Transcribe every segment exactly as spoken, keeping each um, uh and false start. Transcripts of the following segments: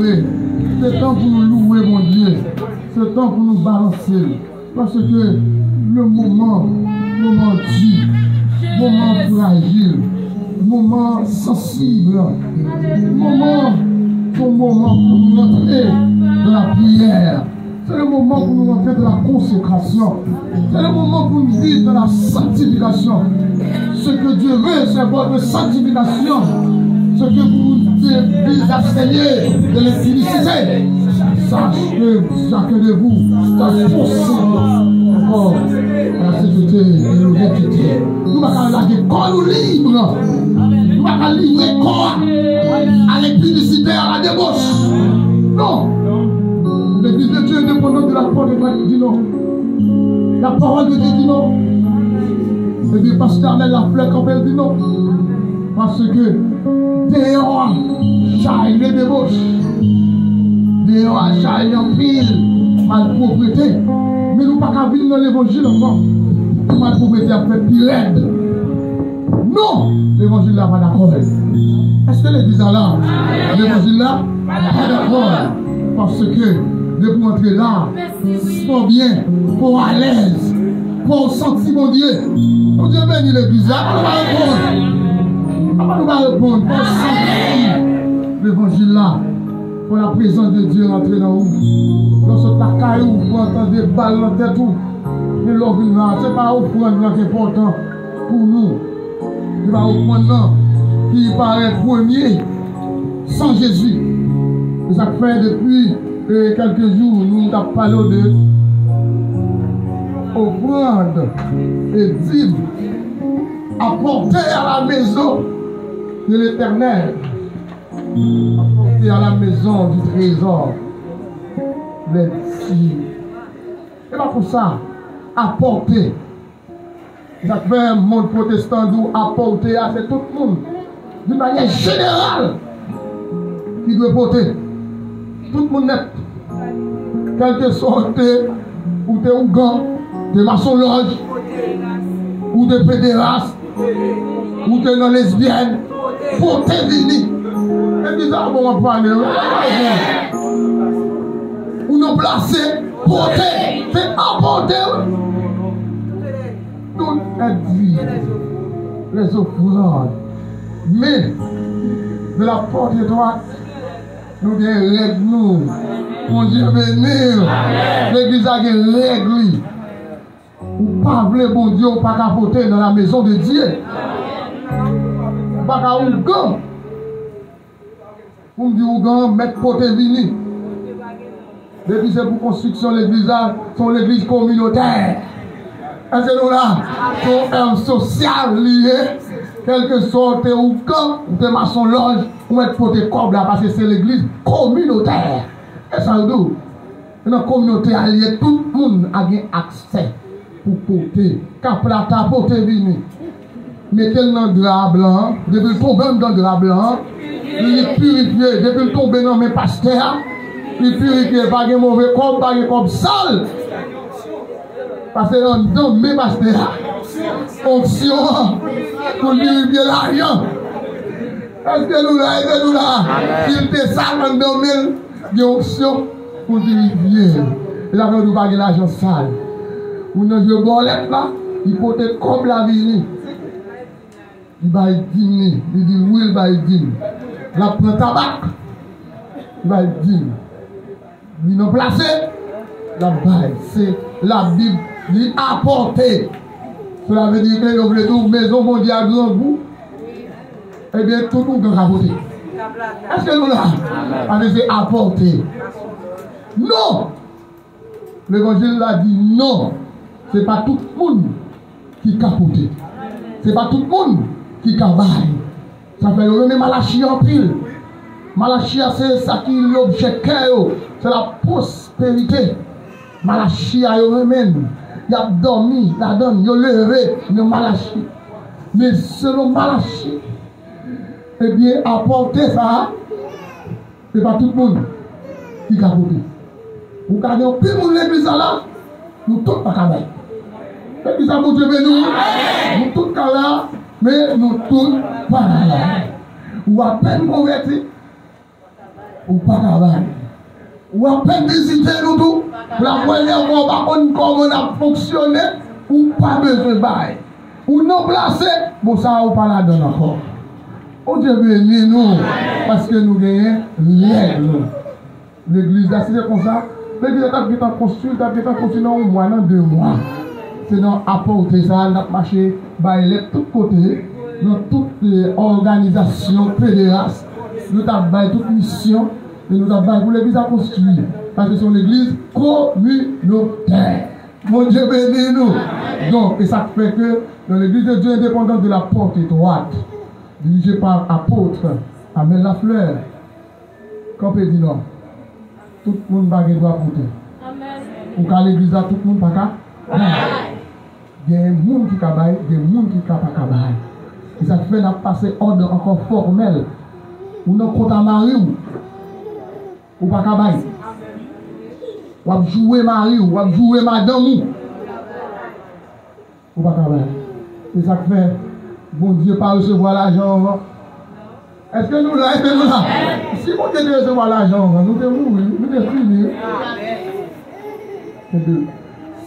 Se tan pou nou louwe Bondye. Se tan pou nou balanse l. Paske le moman, moman di, moman frajil, moman sansib, moman, se yon moman pou nou rantre nan lapriyè. Se le moman pou nou rantre nan lakonsekrasyon. Se le moman pou nou viv nan lasanktifikasyon. Ce que Dieu veut, c'est votre sanctification. Ce que vous devez abstenir de l'impudicité. Sachez que chacun de vous soit consacré encore à la sainteté et l'honnêteté. Nou pa ka lage kò nou lib. Nou pa ka livre kò a à l'impudicité, à la débauche. Non. Legliz de Dye endepandan de la pòt etwat di non. La pawòl de Dye di non. Epi pastè Amèl Laflè kanpe l di non. Paske deyò a chaje deboch. Deyò a chaje anpil malpwoprete. Men nou pa ka vin nan levanjil ankò pou malpwoprete ap fè pi rèd. Non, levanjil la pa dakò. Èske legliz la la? Levanjil la pa dakò. Paske depi w antre la, san byen, fò w alèz, fò w santi Bondye. Bondye beni legliz la. Apa nou pa reponn? Apa nou pa reponn? Fò w santi levanjil la. Fò laprezans de Dye rantre nan ou. Lè w sot lakay ou, ou pran tande bal nan tèt ou. Men lè w vin la, se pa ofrann nan ki enpòtan pou nou. Se pa ofrann nan ki parèt premye san Jezi. Se sa k fè depi, eh, kèlke jou, nou t ap pale w de ofrann e dim. Apportez à la maison de l'Éternel. Apportez à la maison du trésor les dix. E pa pou sa, apòte. Sa k fè mond pwotestan di w apòte a, se tout moun, d'une manière générale, ki dwe pote. Tout moun nèt. Kèlkeswa w te, ou te ougan, te masonlòj, ou te pederas, ou te nan lesbyèn, pote vini. E bizarman w ap pale, wi. Ou nan plase, pote. Se apòte, wi. Tout est dit. Les offrandes. Men, de la porte étroite, nou gen règ nou. Bondye beni w. Legliz la gen règ li. Ou pa vle Bondye, ou pa ka pote dans la maison de Dieu. Ou pa ka ougan. Pou m di ougan, mèt pote vini. Depi se pou konstriksyon legliz la, se yon legliz kominotè. Èske nou la? Se yon èv sosyal li ye. Kèlkeswa w te ougan, ou te masonlòj, ou mèt pote kòb la, paske se legliz kominotè. E sa yo di w? Nan kominote a li ye, tout moun a gen aksè pou pote. Kaplata pote vini. Mete l nan dra blan an. Depi l tonbe anndan dra blan an, li pirifye. Depi l tonbe nan men pastè a, li pirifye. Pa gen move kòb, pa gen kòb sal. Paske anndan men pastè a, onksyon an pou l pirifye lajan. Èske nou la? Èske nou la? Si l te sal anndan men l, gen onksyon pou l pirifye. E sa fè yo di w pa gen lajan sal. Moun nan jwe bòlèt la, li pote kòb la vini. Li bay dim li, li di wi, li bay dim. L ap pran tabak, li bay dim. Li nan plase, l ap bay. Se Labib, li apòte. Sela vle di ke yo vle di w mezon Bondye a grangou. Ebyen, tout moun ka pote. Èske nou la? Paske se apòte. Non! Levanjil la di non. Se pa tout moun ki ka pote. Se pa tout moun ki ka bay. Sa fè yo renmen Malachi anpil. Malachi a se sa ki lobje kè yo. Se la pwosperite. Malachi a yo renmen l. Y ap dòmi ladan l. Yo leve nan Malachi. Men selon Malachi, ebyen, apòte sa a, se pa tout moun ki ka pote. Ou ka gen anpil moun legliz la la, nou tout pa ka bay. Legliz la, Bondye beni w. Nou tout ka la, men nou tout pa ka bay. Ou apèn konvèti, Ou pa ka bay. Ou ap pèd vizite nou tou. Pou la premyè fwa, ou pa konn kòman n ap fonksyone. Ou pa bezwen bay. Ou nan plase, bon, sa a ou pa ladan l ankò. Bondye beni nou, paske nou genyen règ nou. Legliz la, si se konsa, legliz la t ap gentan konstwi, l t ap gentan konstwi nan yon mwa, nan de mwa. Se nan apòte sa a, n ap mache bay lèt tout kote, nan tout, eh, òganizasyon, federas, nou t ap bay tout misyon, e nou t ap bay pou legliz la konstwi. Paske se yon legliz kominotè. Bondye beni nou. Donk, e sa k fè ke dans l'église de Dieu indépendante de la porte étroite, dirigée par apôtre Amel Lafleur, kanpe di non. Tout moun pa gen dwa pote. Ou ka legliz la, tout moun pa ka bay. Gen moun ki ka bay, gen moun ki ka pa ka bay. E sa k fè n ap pase òd ankò fòmèl. Ou nan kont a mari w. Ou pa ka bay. W ap joure mari w, w ap joure madanm ou. Ou pa ka bay. Se sa k fè Bondye pa resevwa lajan anvan. Èske nou la? Èske nou la? Si Bondye te resevwa lajan anvan, nou te mouri, nou te fini. Tande.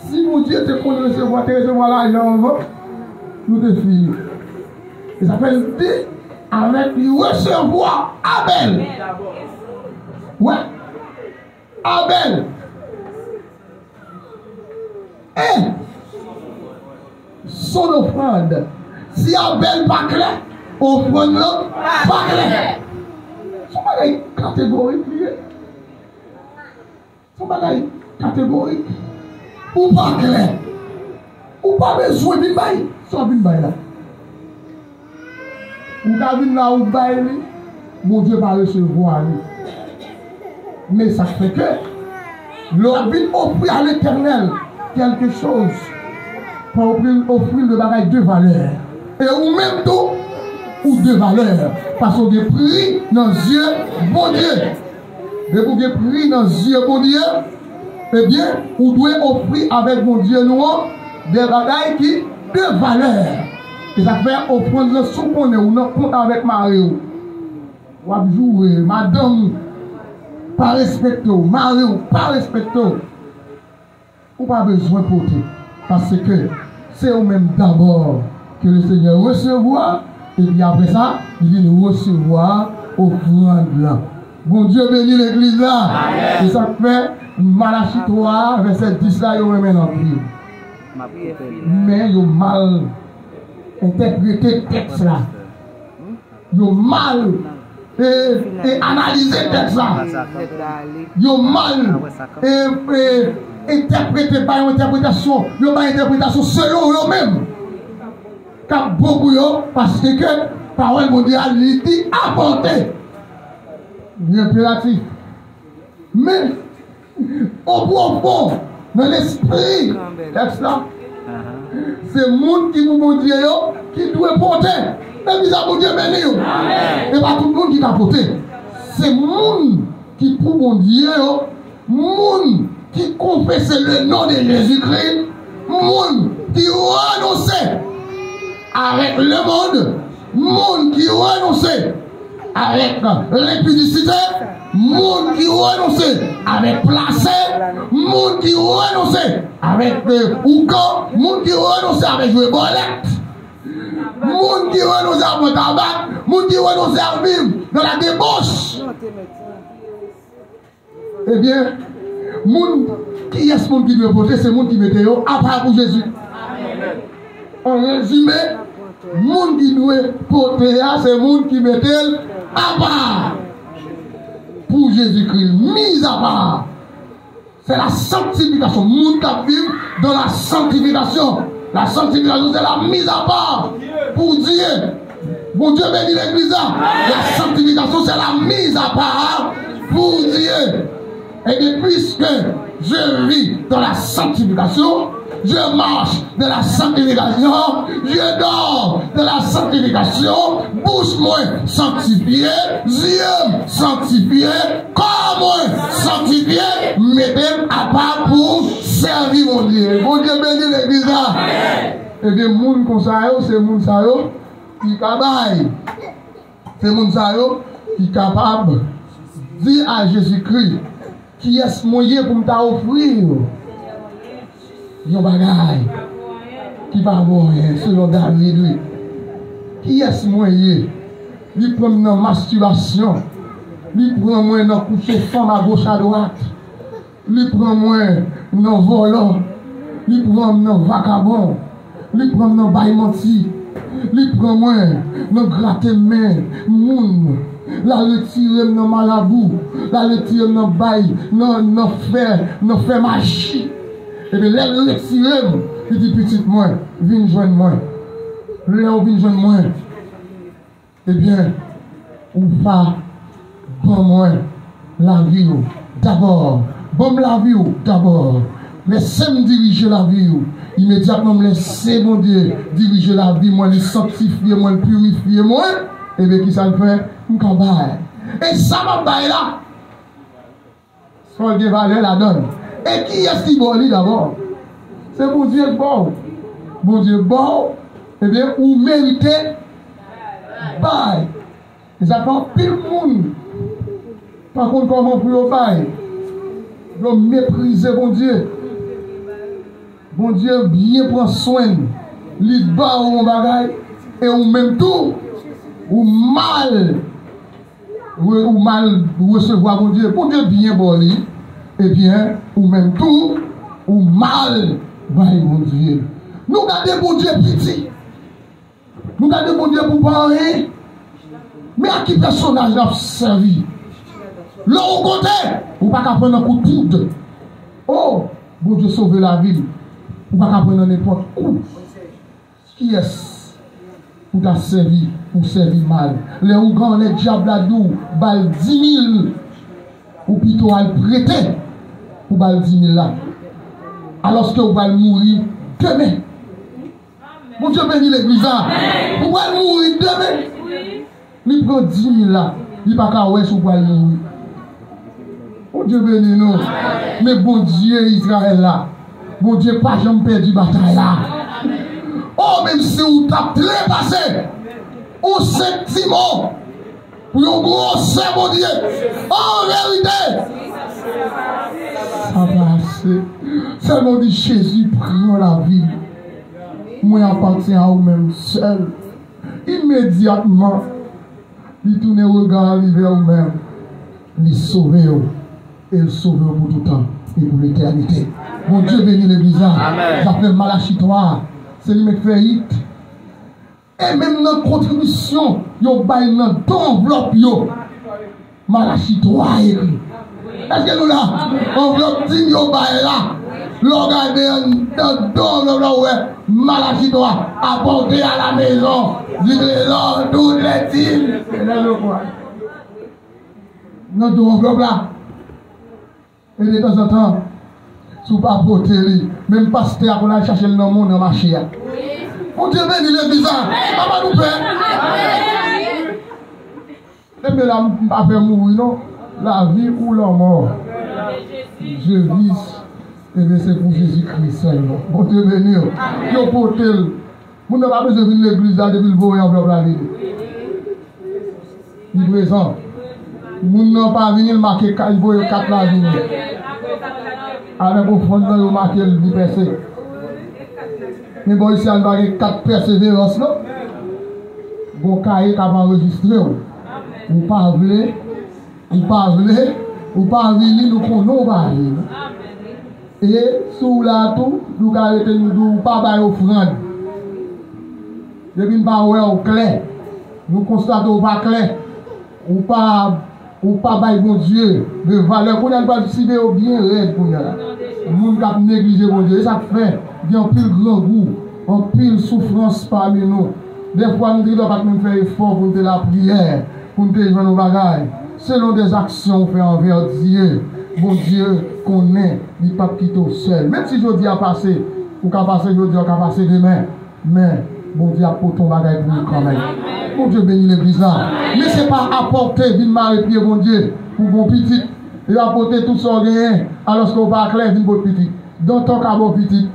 Si Bondye te konn resevwa, te resevwa lajan anvan, nou te fini. E sa fè l di, avèk li resevwa Abèl. Wè. Abèl. E son ofrann. Si Abèl pa klè, ofrann lan pa klè. Se yon bagay kategorik li ye. Se yon bagay kategorik. Ou pa klè. Ou pa bezwen vin bay. Sa w vin bay la. Ou ka vin la, ou bay li, Bondye pa resevwa li. Men sa k fè ke, lè w ap vin ofri a Letènèl kèlke choz, fò w ofri, ofri l de bagay de valè. E ou menm tou, ou de valè. Paske w gen pri nan zye Bondye. Depi w gen pri nan zye Bondye, ebyen, ou dwe ofri avèk Bondye nou an de bagay ki de valè. E sa k fè ofrann lan, si w konnen ou nan kont avèk mari w, w ap joure, madanm ou pa respekte w, mari w pa respekte w. Ou pa bezwen pote, paske se ou menm dabò ke le Senyè resevwa, epi apre sa, li vin resevwa ofrann lan. Bondye beni legliz la. Amèn. Se sa k fè Malachi twa, vèsè dis la, yo renmen l anpil. Men yo mal entèprete tèks la. Yo mal, e, e, analize tèks la. Yo mal, e, e, entèprete, bay yon entèpretasyon. Yo bay entèpretasyon selon yo menm. K ap bon pou yo, paske pawòl Bondye a, li di apòte. Li enperatif. Men, o pwofon, nan lespri tèks la, se moun ki pou Bondye yo ki dwe pote. Legliz la, Bondye beni yo. E pa tout moun ki ka pote. Se moun ki pou Bondye yo, moun ki konfese le non de Jezikri, moun ki renonse avèk lemonn, moun ki renonse avèk lenpidisite, moun ki renonse avèk plase, moun ki renonse avèk, e, ougan, moun ki renonse avèk jwe bòlèt, moun ki renonse avèk tabak, moun ki renonse avèk viv nan la debòch. Ebyen, moun, kiyès moun ki dwe pote? Se moun ki mete yo apa pou Jezi. An rezime, moun ki dwe pote a, se moun ki mete l apa pou Jezikri, mis à part. Se la sanctification. Moun k ap viv dans la sanctification. La sanctification, c'est la mise à part pour Dieu. Bondye beni legliz la. La sanctification, c'est la mise à part pour Dieu. Et bien, puisque je vis dans la sanctification, je marche dans la sanctification, je dors dans la sanctification, bouch mwen sanktifye, zye m sanktifye, kò mwen sanktifye, mete m apa pou sèvi Bondye. Bondye beni legliz la. Ebyen, moun konsa yo, se moun sa yo ki ka bay. Se moun sa yo ki kapab Di a Jezikri, kiyès mwen ye pou m ta ofri w yon bagay ki pa vo anyen, selon David, wi. Kiyès mwen ye? Li pran m nan mastibasyon. Li pran mwen nan kouche fanm agoch adwat. Li pran mwen nan vòlò. Li pran m nan vakabon. Li pran m nan bay manti. Li pran mwen nan grate men moun. L al retire m nan marabou. L al retire m nan bay, nan, nan fè, nan fè maji. Ebyen, lè l retire m, li di, "Pitit mwen, vin jwenn mwen." Lè w vin jwenn mwen, ebyen, ou va ban mwen lavi w dabò. Ban m lavi w dabò. Lèse m dirije lavi w. Imedyatman m lèse Bondye dirije lavi mwen, li sanktifye mwen, li pirifye mwen, ebyen, kisa l fè? M ka bay. E sa m ap bay la, sa l gen valè ladan l. E kiyès ki ba w li dabò? Se Bondye k ba w. Bondye ba w, ebyen, ou merite bay. E sa fè anpil moun pa konn kòman pou yo bay. Yo meprize Bondye. Bondye byen pran swen n. Li ba w yon bagay, e ou menm tou, ou mal re-, ou mal resevwa Bondye. Bondye byen ba w li, ebyen, ou menm tou, ou mal bay Bondye. Nou gade Bondye piti. Nou gade Bondye pou pa anyen. Men a ki pèsonaj n ap sèvi? Lè w kote, ou pa ka pran nan kout poud. O, Bondye sove lavi l. Ou pa ka pran nan nenpòt kou. Kiyès ou ta sèvi pou sèvi mal? Lè ougan, lè dyab la di w ba l dimil, ou pito al prete pou ba l dimil la. Alòske ou pral mouri demen. Bondye beni legliz la. Ou pral mouri demen. Li pran dimil la. Li pa ka wè si w pral mouri. Bondye beni nou. Men Bondye Izrayèl la, Bondye pa janm pèdi batay la. O, menm si w t ap trepase yon sentimon pou yon gwosè Bondye, an verite, sa pase. Sèlman w di, Jezi, pran lavi m. Mwen apatyen a ou menm sèl. Imedyatman, li tounen rega li vè ou menm. Li sove w. E l sove w pou toutan e pou letènite. Bondye beni legliz la. Amèn. Zafè Malachi twa a, se li menm k fè it. E menm nan kontribisyon yo bay nan don anvlòp yo, Malachi twa ekri. Èske nou la? Anvlòp dim yo bay la. Lè w gade anndan don anvlòp la, ou wè Malachi twa, apporter à la maison du trésor toutes les dîmes et les offrandes. Nan don anvlòp la. E detanzantan, si w pa pote li, menm pastè a konn al chache l nan mòn nan mache a. Bondye beni legliz la. Papa nou pè. Ebyen la, m pa pè mouri non. La vie ou la mort. Je vis. Ebyen se pou Jezikri sèlman. Bondye beni w. Yo pote l. Moun nan pa bezwen vin legliz la depi l voye anvlòp la vini. Li prezan. Moun nan pa vini, l make ka-, li voye kat la vini. Avèk ofrann nan, yo make l, li pèse. Men bò isi a, nou pa gen kat pèseverans, non. Gon kaye k ap anrejistre w. Ou pa vle, ou pa vle, ou pa vini, nou konnen w pa vini. E si w la tou, nou ka rete nou di w pa bay ofrann. Depi n pa wè w klè, nou konstate w pa klè, ou pa, ou pa bay Bondye de valè. Kounye a nou pral sible yo byen rèd kounye a la. Moun k ap neglije Bondye. E sa k fè gen anpil grangou, anpil soufrans pami nou. Dèfwa nou te gentan pa t menm fè efò pou n te lapriyè, pou n te jwenn yon bagay. Selon dè aksyon ou fè anvè Dye, Bondye konnen li p ap kite w sèl. Menm si jodi a pase, ou ka pase jodi a, ou ka pase demen, men Bondye ap pote yon bagay pou ou kanmenm. Bondye beni legliz la. Men se pa apòte, vin mare pye Bondye pou gon pitit. E apòte tout sa w genyen, alòske w pa klè, vin pot pitit. Dantan ka ba w pitit.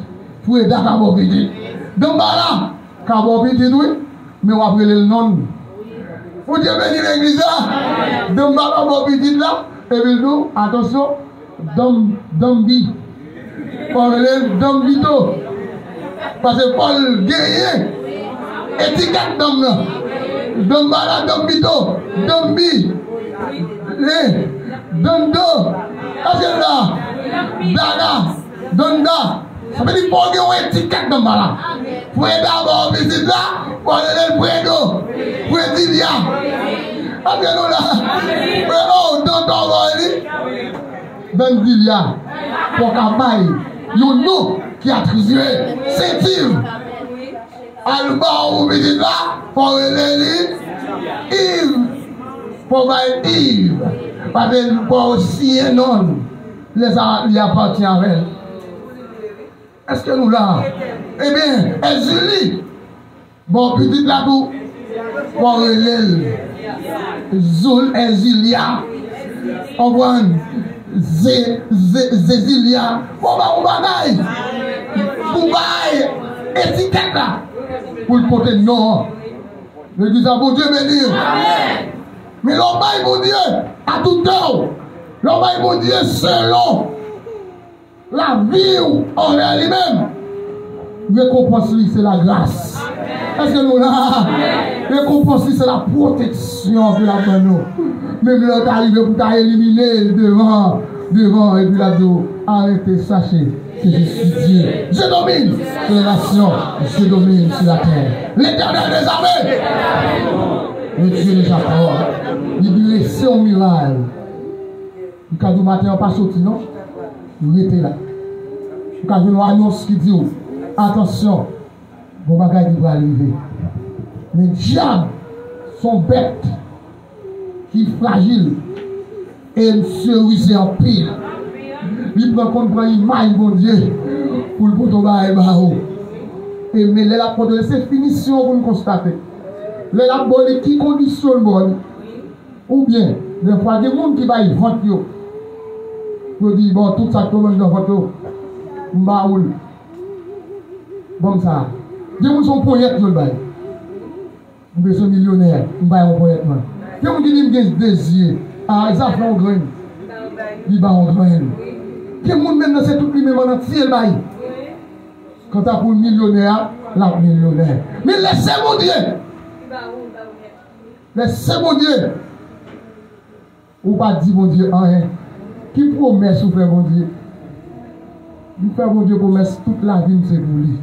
Freda ka ba w pitit. Danbala ka ba w pitit, wi. Men w ap rele l nonn. Bondye beni legliz la. Danbala ba w pitit la. Epi l di w, atansyon, danm, danm bi. Fò w rele l danm bi tou. Paske fò l genyen etikèt danm nan. Danm ba la, danm bi tou. Danm bi. Eh, danm do. Èske l la? Dada. Danda. Sa vle di fò w gen yon etikèt nan ba la. Freda ba w vizit la, fò w rele l Fredo. Fredilya. Èske nou la? Fredo, Danda ba w li. Dandilya. Fò w ka bay yon non ki atribye. Sentiv. Al ba w vizit la, fò w rele li Iv. Fò w bay Iv. Paske fò w siyen non l. Lè sa, li apatyen avè l. Èske nou la? Ebyen, Èzili. Bon, pitit la tou. Fò w rele l Zoul Èzilya. Konprann? Ze, ze, Zezilya. Fò w ba yon bagay. Pou bay etikèt la. Pou l pote non an. Legliz la, Bondye beni w. Men lè w bay Bondye atoutè w, lè w bay Bondye selon lavi w anvè li menm, rekonpans li se lagras. Èske nou la? Rekonpans li se lapwoteksyon ke l ap ban nou. Menm lè w ta rive pou ta elimine l devan, devan, epi l ap di w, arete, sache que je suis Dieu. Je domine sur les nations, je domine sur la terre. L'Éternel des armées, le Dieu de Jacob, li drese yon miray. Li ka di w maten an pa soti non. Rete la. Ou ka jwenn yon anons ki di w, atansyon, gon bagay ki pral rive. Men dyab se yon bèt ki frajil e misye rize anpil. Li pran, konn pran imaj Bondye pou l pote yon bagay ba ou. E men lè l ap pote, se finisyon pou n konstate. Lè l ap ba w li, ki kondisyon l ba w li? Oubyen, dèfwa, gen moun ki bay vant yo. Yo di, bon, tout sa k tonbe anndan vant yo, m ba ou l. Ban m sa a. Gen moun se yon ponyèt yo l bay. M bezwen milyonè, m bay yon ponyèt mwen. Gen moun ki di m gen de zye. A, zafè yon grenn. Li ba yon grenn. Gen moun menm nan se tout li menm an antye l bay. Kanta pou milyonè a, l ap milyonè. Men lè se Bondye. Lè se Bondye. Ou pa di Bondye anyen. Ki pwomès ou fè Bondye? M fè Bondye pwomès tout lavi m se pou li.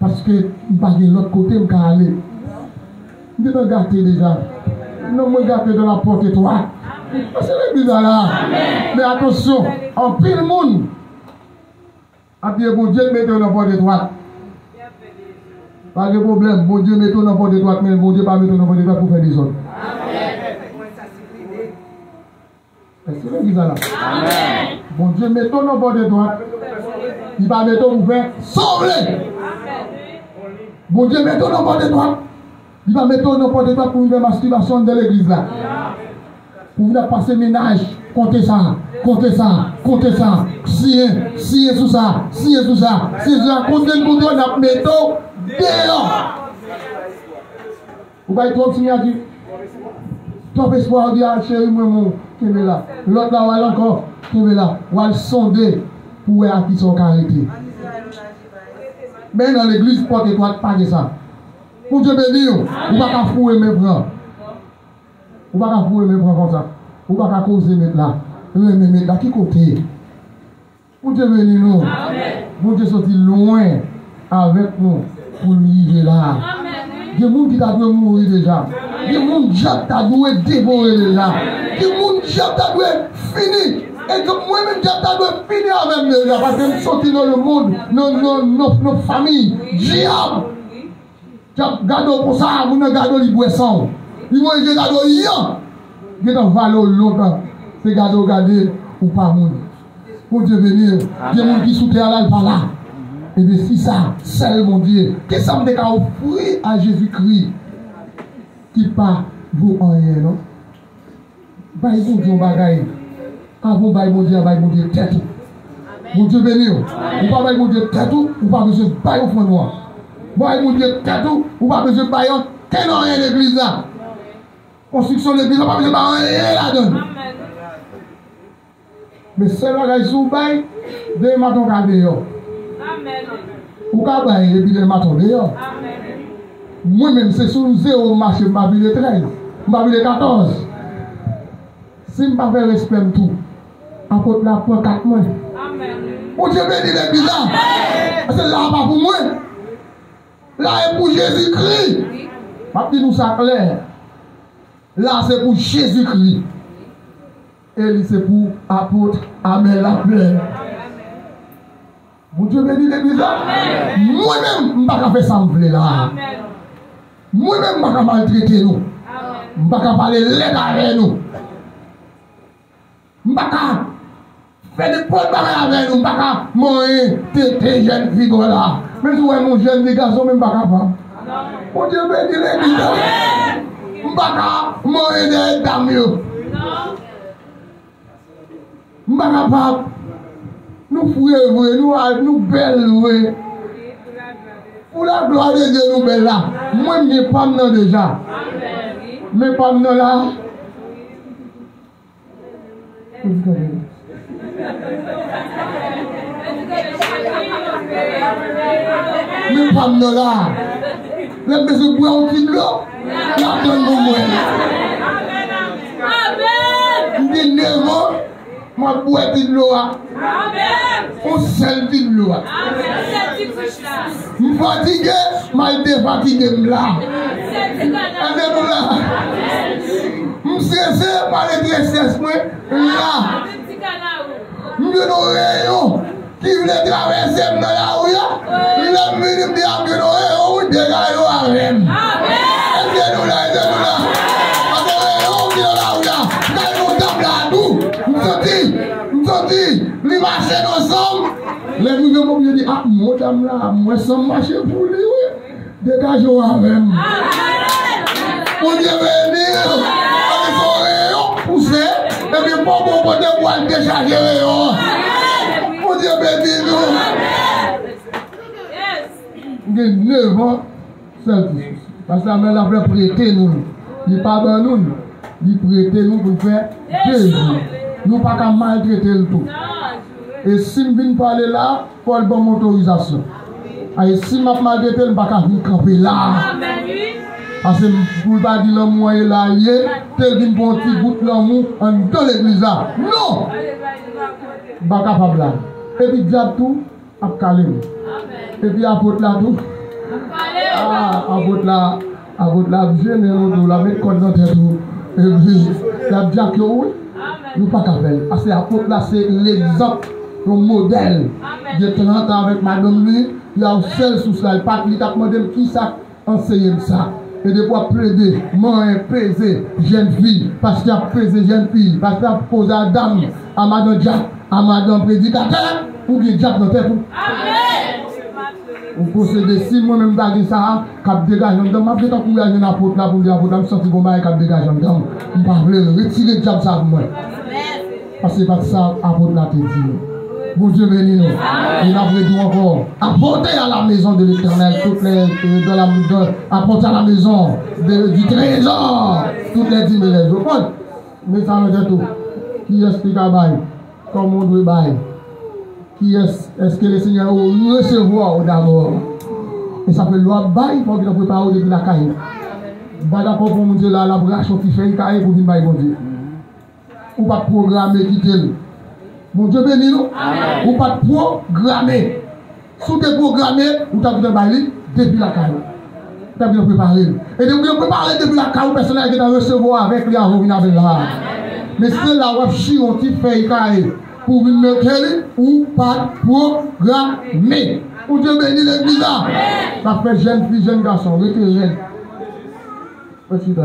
Paske m pa gen lòt kote m ka ale. M gentan gate deja. Non mwen gate dans la porte étroite. Paske legliz la la. Men atansyon, anpil moun ap di Bondye k mete w nan pòt etwat. Pa gen pwoblèm, Bondye mete w nan pòt etwat, men Bondye pa mete w nan pòt etwat pou fè dezòd. Èske legliz la la? Bondye mete w nan pòt etwat, li pa mete w pou fè sa w vle. Bondye mete w nan pòt etwat, li pa mete w nan pòt etwat pou vin fè mastibasyon anndan legliz la. Pou vin ap pase mennaj, konte sa, konte sa, konte sa, siyen, siyen sou sa, siyen sou sa, siyen sou sa, konte l konte w, n ap mete w deyò. Ou bay twòp siyati, twòp espwa, ou di, a, cheri, mwen, mwen, kenbe la. Lòt la, w al ankò, kenbe la. W al sonde pou wè a kisa w ka rete. Men nan legliz, pòt etwat, pa gen sa. Bondye beni w, ou pa ka foure men pran. Ou pa ka foure men pran konsa. Ou pa ka koze met la. Renmen met la. Ki kote? Bondye beni nou. Bondye soti lwen avèk nou pou n rive la. Gen moun ki ta dwe mouri deja. Gen moun dyab ta dwe devore deja. Gen moun dyab ta dwe fini. E ke mwen menm dyab ta dwe fini avè m deja. Paske m soti nan lemonn, nan, nan, nan, nan fanmi dyab. Dyab gade w konsa, moun nan gade w, li bwè san w. Li voye je gade w, yan! Gentan vale w lontan. Se gade w gade, ou pa moun. Bondye beni w. Gen moun ki sou tè a la, l pa la. Ebyen, si sa, sèl Bondye. Kisa m te ka ofri a Jezikri ki pa vo anyen, non? Bay Bondye yon bagay. Avan w bay Bondye a, bay Bondye tèt ou. Bondye beni w. Ou pa bay Bondye tèt ou, ou pa bezwen bay ofrann ou an. Bay Bondye tèt ou, ou pa bezwen bay ankenn anyen legliz la. Konstriksyon legliz la pa bezwen bay anyen ladan l. Men sèl bagay, si w bay, demen maten w ka deyò. Ou ka bay epi demen maten w deyò. Mwen menm, se sou zewo m mache, m pa vire trèz, m pa vire katòz. Si m pa fè respè m tou, apot la pran kat mwen. Bondye beni legliz la. Paske la a pa pou mwen. La e pou Jezikri. M ap di nou sa klè. La se pou Jezikri. E li se pou apot Amèl Laplè. Bondye beni legliz la. Mwen menm, m pa ka fè sa m vle la. Mwen menm, m pa ka maltrete nou. M pa ka pale lèd avè nou. M pa ka fè nenpòt bagay avè nou. M pa ka manyen tete jèn fi bò la. Men si w wè m yon jèn fi gason, men m pa kapab. Bondye beni legliz la. M pa ka manyen dèyè dam yo. M pa kapab. Nou fre vre, nou al, nou bèl vre. Pou la glwa de Dye, nou bèl la. Mwen, m gen pa m nan deja. Men pa m nan la. Men pa m nan la. Lè m bezwen bwè yon ti dlo, l ap tann pou mwen. M gen nèf an, m ap bwè ti dlo a. Yon sèl ti dlo a. M fatige, m al defatige m la. Èske nou la? M strese, m al rete strès mwen la. M jwenn yon reyon ki vle travèse m nan lari a. Lè m vini, m di a, m jwenn yon reyon, wi, degaje w avè m. Èske nou la? Èske nou la? Paske reyon ki nan lari a, kay yon dam la tou. M santi, m santi li mache nan san m. Lè m rive, m oblije di, a, m wè dam la, m wè san m mache pou li, wi. Degaje w avè m. Bondye beni w. Paske se yon reyon k pouse, epi poko w kote pou al dechaje reyon an. Bondye beni nou. M gen nèf an, sèl ti sousi. Pastè Amèl Laplè prete nou l. Li pa ban nou l. Li prete nou pou l fè de jou. Nou pa ka maltrete l tou. E si m vin pale la, fò l ban m otorizasyon. A, e si m ap maltrete l, m pa ka vin kanpe la. Paske m, pou l pa di lanmou an e la l ye, te l vin pran yon ti gout lanmou anndan legliz la. Non! M pa kapab la. Epi dyab tou, ap kale m. Epi apot la tou. Ah, apot la, apot la ap jennen nou tou, l ap met kòd nan tèt ou. Epi l ap djak yo, wi. Nou pa ka fè l. Paske apot la se legzanp, yon modèl. Gen trant an avèk madanm li, y a yon sèl sous la, li pa, li t ap mande m kisa anseye m sa. E depi w ap plede manyen, peze jèn fi, pastè ap peze jèn fi, pastè ap koze a dam, a madan djak, a madan predikatè, ou gen djab nan tèt ou. Ou posede, si mwen menm m ta gen sa a, k ap degaje anndan m, m ap gentan kouri al jwenn apot la pou m di apot la, m santi gon bagay k ap degaje anndan m. M pa vle l. Retire djab sa a pou mwen. Paske se pa t sa apot la te di nou. Bondye beni nou. E n ap redi w ankò. Apportez à la maison de l'Éternel toutes les, euh, dans la, dans, apportez à la maison de, du trésor toutes les dîmes et les offrandes. Met sa nan tèt ou. Kiyès ki ka bay? Kòman w dwe bay? Kiyès? Est-ce que le Seigneur resevwa w dabò? E sa fè lè w ap bay, fò w gentan prepare w depi lakay ou. M pa dakò pou yon moun se la, l ap rache yon ti fèy kaye pou vin bay Bondye. Ou pa t pwograme kite l. Bondye beni nou. Ou pa t pwograme. Si w te pwograme, ou t ap gentan bay li depi lakay ou. Ou t ap gentan prepare l. E depi w gentan prepare l depi lakay ou, pèsonèl la gentan resevwa w avèk li avan w vin avè l la. Men se la w ap chire yon ti fèy kaye pou w vin mete li, ou pa t pwograme. Bondye beni legliz la. N ap fè jèn fi, jèn gason, rete rèd. Mèsi,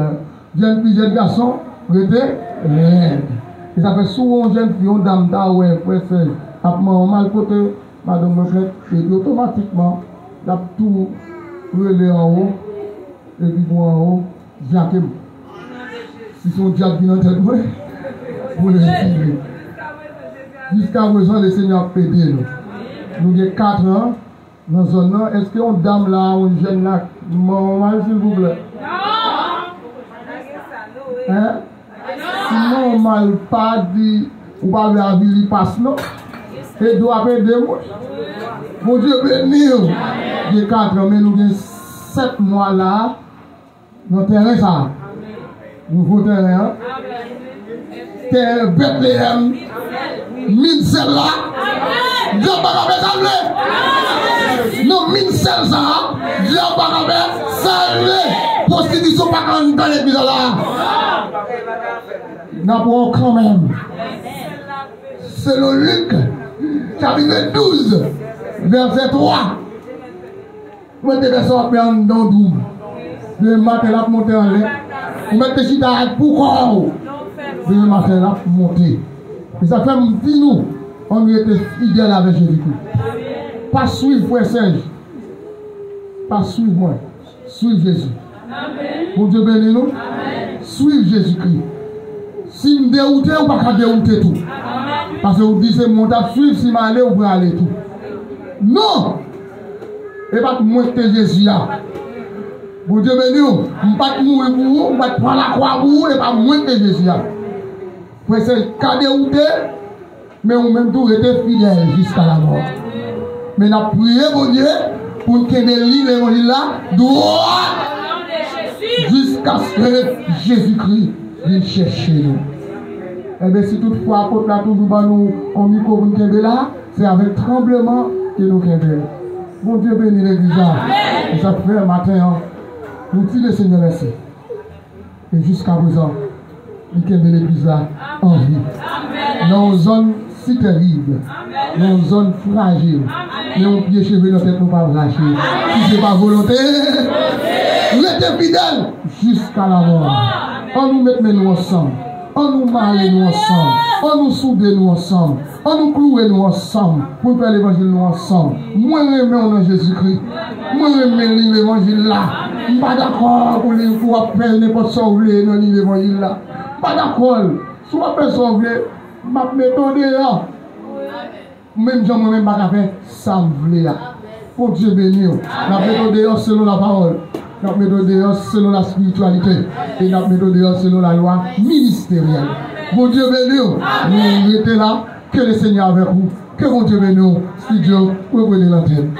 jèn fi, jèn gason, rete rèd. E sa fè si w yon jèn fi, yon dam, ta wè, frè, sè, ap manyen w mal, pote madanm mwen plent, epi otomatikman, l ap tou rele anwo, epi pou anwo, djake m. Si se yon djab ki nan tèt mwen, pou l retire. Jiskaprezan, Lesenyè ap ede nou. Nou gen kat an, nan zòn nan, èske yon dam la, yon jèn la, manyen w mal, silvouplè? Non! Sinon, mal pa di ou pa vle avili pas non. Ede w ap ede moun. Bondye beni w. Gen katran, men nou gen sèt mwa la nan tèren sa a. Nouvo tèren an. Tèren Betleyèm. Min sèl la. Dyab pa ka fè sa l vle. Non, min sèl sa a. Dyab pa ka fè sa l vle. Pwostitisyon pa ka anndan legliz la. N ap wè w kanmenm. Selon Lik, chapit douz, vèsè twa. Ou mèt te fè sa w ap fè anndan w dou. Demen maten, l ap monte anlè. Ou mèt te chita ak pou kò w. Demen maten, l ap monte. E sa fè m di nou, ann rete fidèl avèk Jezikri. Pa swiv frè Sèj. Pa swiv mwen. Swiv Jezi. Bondye beni nou. Swiv Jezikri. Si m dewoute, ou pa ka dewoute tou. Paske ou di se mwen w t ap swiv, si m ale, ou prale tou. Non! E pa t mwen ki te Jezi a. Bondye beni w. M pa t mouri pou ou, m pa t pran lakwa pou ou, e pa mwen ki te Jezi a. Frè Sèj ka dewoute, men ou menm tou rete fidèl jiska lamò. Men n ap priye Bondye pou n kenbe liy levanjil la dwat jiskaske Jezikri vin chèche nou. Enben, si toutfwa apot la toujou ban nou yon mikwo pou n kenbe la, se avèk tranbleman ke nou kenbe l. Bondye beni legliz la. E sa k fè maten an, nou di Lesenyè mèsi. E jiska prezan, li kenbe legliz la an vi. Nan yon zòn si terib, nan yon zòn frajil, men yon pye cheve nan tèt nou pa rache. Si se pa volonte, rete fidèl jiska lamò. Ann nou met men nou ansanm. Ann nou mare nou ansanm. Ann nou soude nou ansanm. Ann nou klouwe nou ansanm pou n fè levanjil nou ansanm. Mwen renmen w nan Jezikri. Mwen renmen liy levanjil la. M pa dakò pou li, pou w ap fè nenpòt sa w vle nan liy levanjil la. M pa dakò l. Si w ap fè sa w vle, m ap mete w deyò. Menm jan mwen menm m pa ka fè sa m vle a. Bondye beni w. N ap mete w deyò selon lapawòl. N ap mete w deyò selon laspirityalite. E n ap mete w deyò selon lalwa ministeryèl. Bondye beni w. Nou rete la. Ke le Senyè avèk ou. Ke Bondye beni w. Studio, reprenez l'antenne.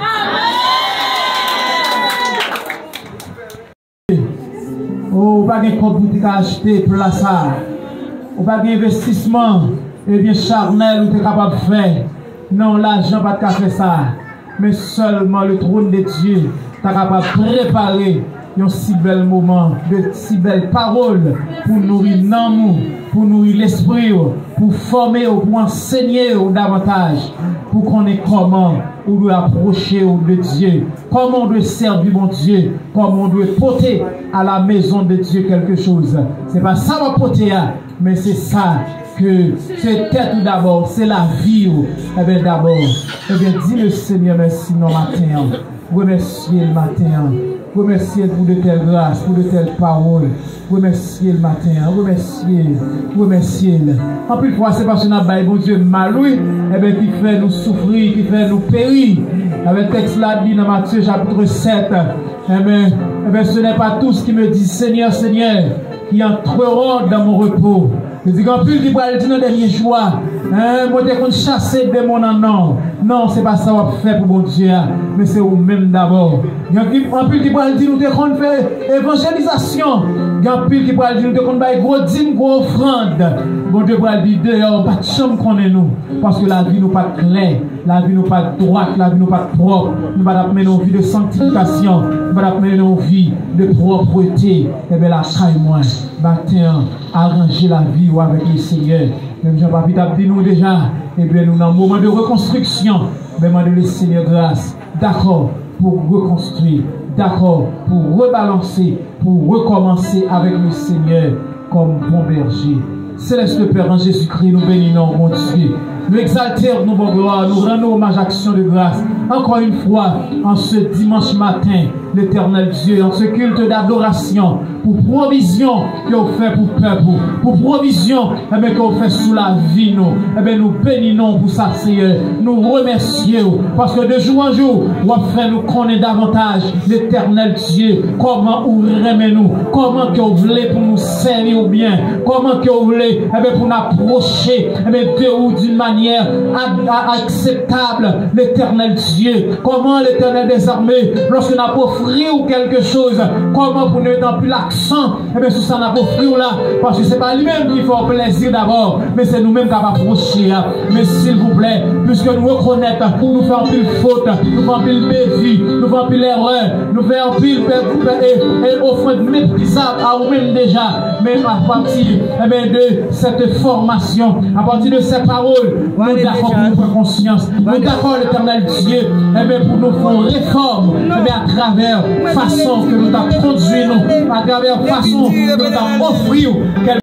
Ou pa gen kòb pou te ka achte plas sa. Ou pa gen envestisman, ebyen, chanèl ou te kapab fè. Non, lajan pa t ka fè sa. Men sèlman le trône de Dieu ta kapab prepare yon si bèl moman, de si bèl pawòl pou nouri nanm ou, pou nouri lespri w, pou fòme w, pou ansenye w davantaj, pou konnen kòman ou dwe apwoche w de Dye, comment on doit servir Bondye, comment on doit porter à la maison de Dieu quelque chose. Se pa sa w ap pote a, men se sa ke se tèt ou dabò, se lavi w. Ebyen dabò, ebyen di le Senyè mèsi nan maten an. Remèsye l maten an. Remèsye l pou de tèl gras, pou de tèl pawòl. Remèsye l maten an, remèsye l, remèsye l. Anpil fwa, se paske n ap bay Bondye mal, wi, enben, ki fè nou soufri, ki fè nou peri. Avèk tèks la, di nan Matye chapit sèt, enben, enben, ce n'est pas tous qui me disent, Seigneur, Seigneur, qui entreront dans mon repos. Li di, gen anpil ki pral di nan dènye jou a, en, mwen te konn chase demon nan non w. Non, se pa sa w ap fè pou Bondye a, men se ou menm dabò. Gen anpil ki pral di nou te konn fè evanjelizasyon. Gen anpil ki pral di nou te konn bay gwo dim, gwo ofrann. Bondye pral di deyò, ou pa t janm konnen nou. Paske lavi nou pa t klè, lavi nou pa t dwat, lavi nou pa t pwòp. Nou pa t ap mennen yon vi de sanktifikasyon. Nou pa t ap mennen yon vi de pwòpte. Enben, lakay mwen, maten an, aranje lavi w avèk Lesenyè. Menm jan Papi t ap di nou deja, ebyen, nou nan moman de rekonstriksyon. Men mande Lesenyè gras, dakò pou rekonstwi, dakò pou rebalanse, pou rekòmanse avèk Lesenyè kòm bon bèje. Seleste Pè, an Jezikri, nou beni non w, Bondye. Nou egzalte w, nou ba w glwa, nou rann ou omaj aksyon de gras. Ankò yon fwa, an se dimanch maten, Letènèl Dye, an se kilt dadorasyon, pou pwovizyon ke w fè pou pèp ou, pou pwovizyon, enben, ke w fè sou lavi nou. Enben, nou beni non pou sa, Seyè. Nou remèsye w, paske de jou an jou, w ap fè nou konnen davantaj, Letènèl Dye, kòman ou renmen nou, kòman ke w vle pou nou sèvi w byen, kòman ke w vle, enben, pou n apwoche, enben, de ou d'une manière a- a- akseptab, Letènèl Dye. Kòman, Letènèl dèzame, lòske n ap ofri w kèlke choz, kòman pou nou met anpil aksan, enben, sou sa n ap ofri w la, paske se pa li menm ki fè w plèzi dabò, men se nou menm k ap apwoche a. Men silvouplè, piske nou rekonèt nou fè anpil fot, nou fè anpil bevi, nou fè anpil erè, nou fè anpil pè- pè- e, e ofrann meprizab a ou menm deja, men apati, enben, de cette formation, à partir de ces paroles, nou dakò pou nou pran konsyans. Nou dakò, Letènèl Dye, enben, pou nou fè yon refòm, enben, atravè fason ke nou t ap kondui nou, atravè fason ke nou t ap ofri w kèk